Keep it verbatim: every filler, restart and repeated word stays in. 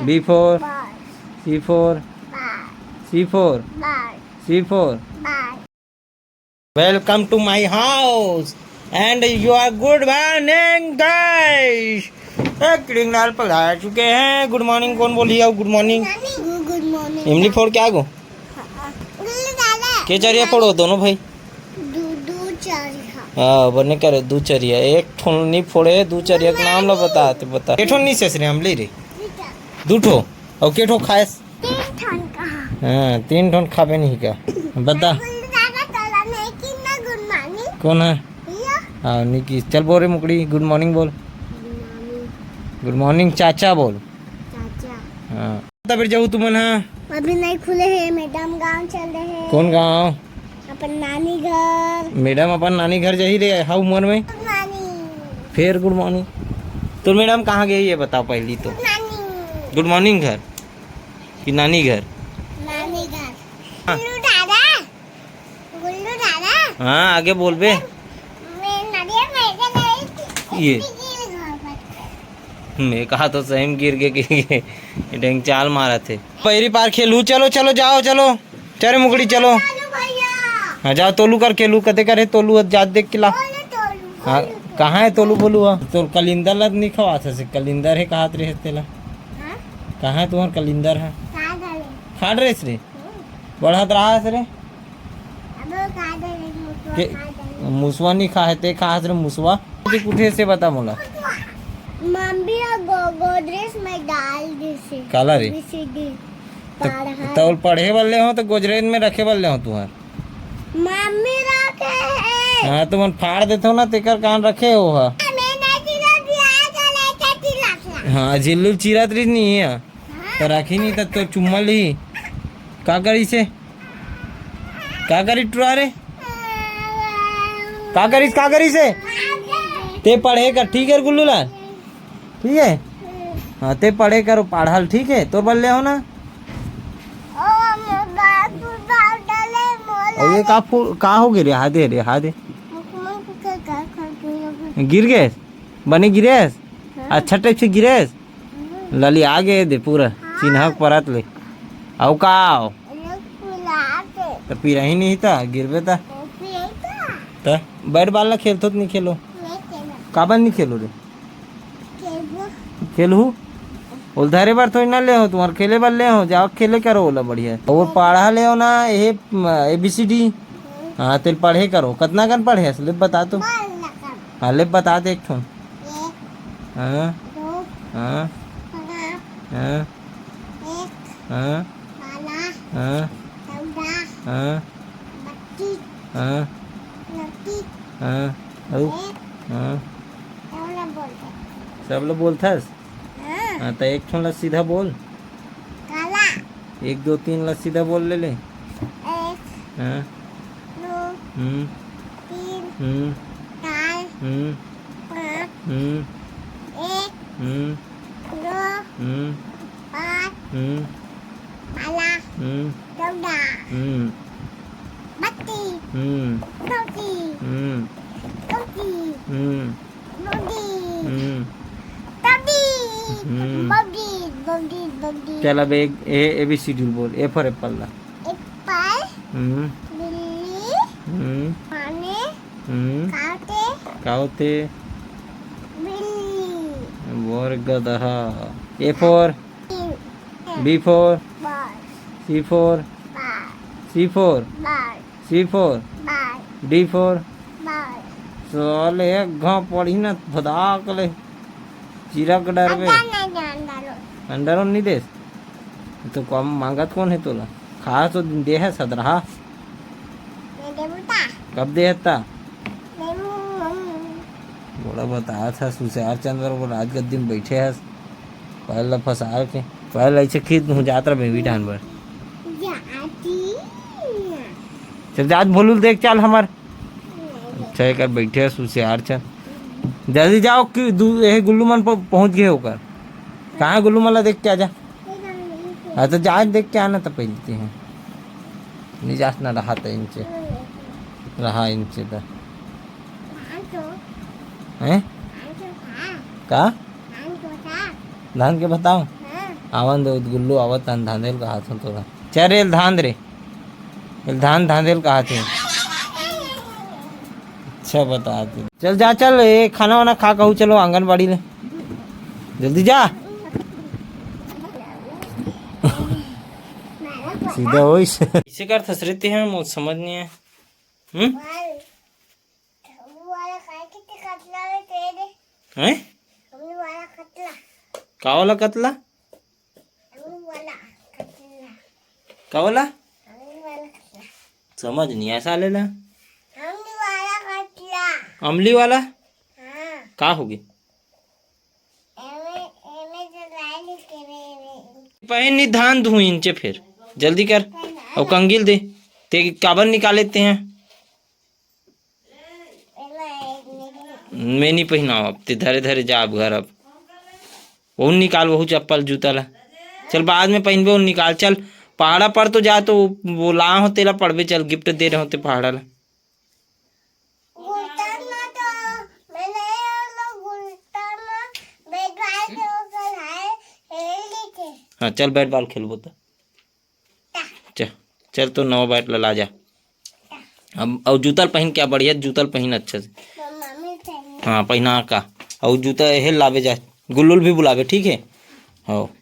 B for, ball, C for, ball, C for, ball, C for, ball. Welcome to my house and you are good morning, guys. एक रिंगनाल पकड़ा चुके हैं। गुड morning कौन बोली है? गुड morning. गुड morning. इमली फोड़ क्या गो? के चरिया फोड़ो दोनों भाई। दू, दू चरिया। हाँ, बने करे दू चरिया। एक ठोन नहीं फोड़े, दू चरिया के नाम ला बता, ते बता। के ठोन नहीं सेस रे अमली रे? दू ठो। और के ठो खाएस? तीन ठन कहा। हाँ, तीन ठन खाबे नहीं का। बता। गुल्लू दादा तोला नहीं कि ना गुड मॉर्निंग। कौन है? ये। हाँ, निकी। चल बोल रे मुकड़ी, गुड मॉर्निंग बोल। गुड मॉर्निंग। गुड मॉर्निंग चाचा बोल। चाचा। हाँ। तब फिर जाऊ तुमन हा? अभी नहीं खुले है, मैडम गांव चल रहे हैं। कौन गांव? अपन नानी घर। मैडम अपन नानी घर जाही रे, हा उमर में। गुड मॉर्निंग। फिर गुड मॉर्निंग। तो मैडम कहाँ गई ये बताओ पहली तो। गुड मॉर्निंग। गुड मॉर्निंग घर कि नानी घर? नानी घर। हाँ। गुल्लू दादा। गुल्लू दादा। हाँ, आगे बोल बे। मैं नदिया में गई थी, ये। इसकी गिर घर पर। मैं कहा तो सही में गिर गए कि ये डेंग चाल मारा थे। पैरी पार खेलू, चलो, चलो, जाओ, चलो। चल रे मुकड़ी, चलो। चलो भैया। हाँ, जाओ, तोलू कर खेलू, कते करे तोलू, जात देख के ला। बोलो तोलू, हाँ, बोलो तोलू। कहाँ है तोलू बोलू? हाँ, तो कलिंदर ला नहीं खवात है, कलिंदर है, कहात रहे तेला। हाँ? कहाँ है तुम्हार कलिंदर है? खा डाले। खा रहे रे? हम्म। बढ़त रहा है रे? अब खा डाले, मुसवा के खा डाले। मुसवा नहीं खा है, ते खा है रे मुसवा। कुठे से बता मोला। मम्मी ह गो-, गोदरेज में डाल दिसे। काला रे? B C D। तो पढ़ा। तौल पढ़े बर ले हो तो गोदरेज में रखे बर ले हो तुहर? मम्मी रखे है। हाँ, तुमन फाड़ देथो ना, तेकर कान रखे हो हा। मैं नहीं चिल्ला दिया, चले के चिल्ला के। हाँ, झिल्लू चिरत रही नहीं है। हाँ। तो रखी नहीं तो, तो चुम्मा ली। का करी से? का करी टुरा रे? का करिस, का करिस हे? ते पढ़े कर, ठीक है गुल्लू लाल, ठीक है? हाँ, ते पढ़े कर, पढ़ल, ठीक है? तोर बर ले हो ना। और ये का फू-, का हो गए रे? हा दे रे, हा दे। गिर गए? बने गिरेस? हाँ। अच्छा टाइप से गिरेस? लली आ गए दे पूरा, हाँ। चिन्हा के परत ले। अउ का आओ? लोग फुला दे। तो पिरही नहीं था, गिरबे था। तो पिरही था। तो बैट बॉल ला खेलथो तो नहीं खेलो? नहीं खेलो। काबर नहीं खेलो रे? खेलबो। खेलहू? ओल धरे बर थोड़ी ना ले हो, तुम्हार खेले बर ले हो, जाओ खेले करो ओला बढ़िया। और पढ़ा ले हो ना, ये A B C D। हाँ, तेल पढ़े करो। कितना कन पढ़े हस? ले बता तो। बोल ना कर। हाँ, ले बता दे एक ठो। एक, हाँ, दो, हाँ, पाँच, हाँ, एक, हाँ, बारह, हाँ, चौदह, हाँ, बत्तीस, हाँ, उनतीस, हाँ, अउ, एक, हाँ। सब ला बोलते। सब ला बोलथस? हाँ। हाँ, तो एक ठो ला सीधा बोल। काला। एक, दो, तीन ला सीधा बोल ले ले। एक, हाँ। दो, हम्म। तीन, हम्म। चार, हम्म। पाँच, हम्म। एक, हम्म। दो, हम्म। पाँच, हम्म। बारह, हम्म। चौदह, हम्म। बत्तीस, हम्म। चौंतीस, हम्म। चौंतीस, हम्म। बत्तीस, हम्म। चौंतीस, हम्म। बत्तीस, बत्तीस, बत्तीस। चल, अब एक A, A B C D बोल। A for apple ला। एप्पल। हम्म। बिल्ली। हम्म। पानी। हम्म। काते। काते। बिल्ली। बोर गदहा। A for। B for। Ball। C for। Ball। C for। Ball। C for। Ball। D for। Ball। साले एक घाव पढ़ी ना भदाक ले। चिरक डरबे। अंडा नहीं दे, अंडा रो। अंडा रो नहीं देस? तो कम मांगत कौन है तोला? खा तो दे है सदरहा। नहीं दे बुता। कब दे हत्ता? नहीं मु-, मु-, बोला बता था सुसियार चंद बरोबर राजगद्दी में बैठे हस। पहला फसार के। पहला ऐसे खेत में जात रहा बेबी ठान बर। जाती ना। चल जात भोलू देख चल हमार। अच्छा, एकर बैठे हे सुसियार चल। जल्दी जाओ कि दू, यही गुल्लू मन प-, पहुंच गए होकर। कहाँ गुल्लू मन ला देख के आजा। हाँ, तो जा देख के आना तो पहले ते हैं। नहीं जास ना रहा था इनसे। रहा इनसे तो। हैं? का? धान के बताओ। आवन दे, गुल्लू आवत हन, धांधेल कहात हन तोला। चल रे, धांध रे, एल धांध, धांधेल कहात हे। अच्छा, बता दे। चल जा, चल, ए, खाना वाना खा कहू, चलो आंगनबाड़ी ले, जल्दी जा। सीधा होइस। इसे कर थसरते हैं, मुझे समझ नहीं है। हम्म? हैं? का वाला कतला? का वाला? समझ नहीं आया साले ला। अमली वाला? का होगे? पहिन नी, धांध धुही इंचे, फेर जल्दी कर। अउ कंघी ल दे। ते काबर निकाले ते हैं? मैं नहीं पहिनाव अब, ते धरे धरे जा अब घर अब। वहू निकाल, वहू चप्पल जूता ला। चल, बाद में पहिनबे, वहू निकाल। चल, पहाड़ा पर तो जा, तो वो ला हो, तेला पड़बे। चल, गिफ्ट दे रहे हो ते पहाड़ा ला। हाँ, चल, बैट बॉल खेलबो तो। चल, चल, तो नवा बैट ला ला जा। अब अउ जूता ल पहिन, क्या बढ़िया जूता ल पहिन अच्छा से। हाँ, पहिना का। अउ जूता एहे लावे जा, गुल्लू ल भी बुलावे, ठीक है? हो।